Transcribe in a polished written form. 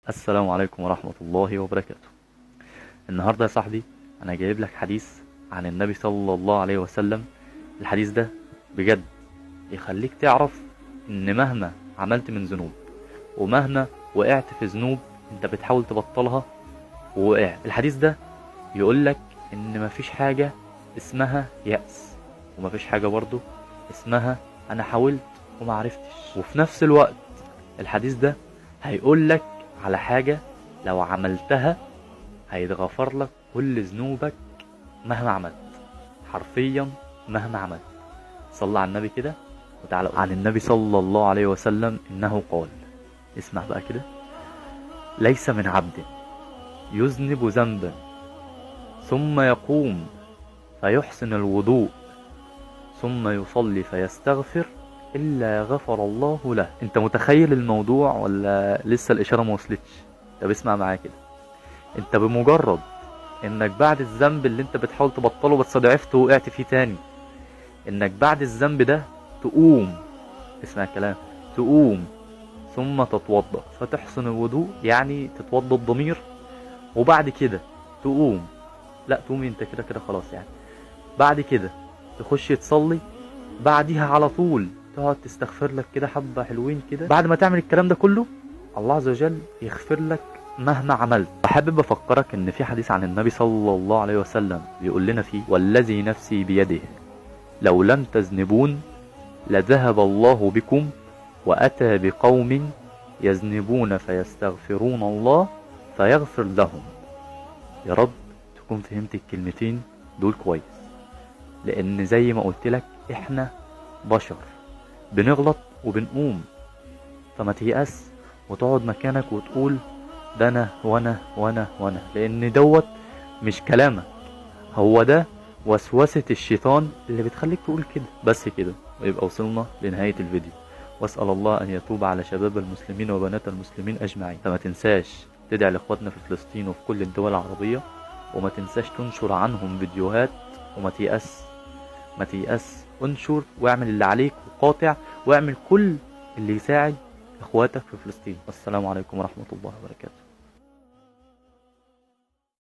السلام عليكم ورحمة الله وبركاته. النهاردة يا صاحبي أنا جايب لك حديث عن النبي صلى الله عليه وسلم. الحديث ده بجد يخليك تعرف إن مهما عملت من ذنوب ومهما وقعت في ذنوب أنت بتحاول تبطلها ووقعت، الحديث ده يقولك إن مفيش حاجة اسمها يأس، ومفيش حاجة برضو اسمها أنا حاولت ومعرفتش. وفي نفس الوقت الحديث ده هيقولك على حاجة لو عملتها هيتغفر لك كل ذنوبك مهما عملت، حرفيا مهما عملت. صلى على النبي كده وتعالى عن النبي صلى الله عليه وسلم إنه قال، اسمع بقى كده: ليس من عبد يذنب ذنبا ثم يقوم فيحسن الوضوء ثم يصلي فيستغفر إلا غفر الله له. أنت متخيل الموضوع ولا لسه الإشارة ما وصلتش؟ طب اسمع معايا كده، أنت بمجرد إنك بعد الذنب اللي أنت بتحاول تبطله بس ضعفت ووقعت فيه تاني، إنك بعد الذنب ده تقوم، اسمع الكلام، تقوم ثم تتوضأ فتحسن الوضوء، يعني تتوضأ الضمير، وبعد كده تقوم، لا تقوم انت كده كده خلاص يعني، بعد كده تخش تصلي، بعديها على طول تقعد تستغفر لك كده حبة حلوين كده. بعد ما تعمل الكلام ده كله الله عز وجل يغفر لك مهما عملت. حابب افكرك ان في حديث عن النبي صلى الله عليه وسلم بيقول لنا فيه: والذي نفسي بيده لو لم تذنبون لذهب الله بكم وأتى بقوم يذنبون فيستغفرون الله فيغفر لهم. يا رب تكون فهمت الكلمتين دول كويس، لأن زي ما قلت لك احنا بشر بنغلط وبنقوم، فما تيأس وتقعد مكانك وتقول ده انا وانا وانا وانا، لأن دوت مش كلامك، هو ده وسوسة الشيطان اللي بتخليك تقول كده. بس كده ويبقى وصلنا لنهاية الفيديو، واسأل الله أن يتوب على شباب المسلمين وبنات المسلمين أجمعين. فما تنساش تدعي لإخواتنا في فلسطين وفي كل الدول العربية، وما تنساش تنشر عنهم فيديوهات، وما تيأس، ما تيأس، انشر واعمل اللي عليك وقاطع واعمل كل اللي يساعد إخواتك في فلسطين. والسلام عليكم ورحمة الله وبركاته.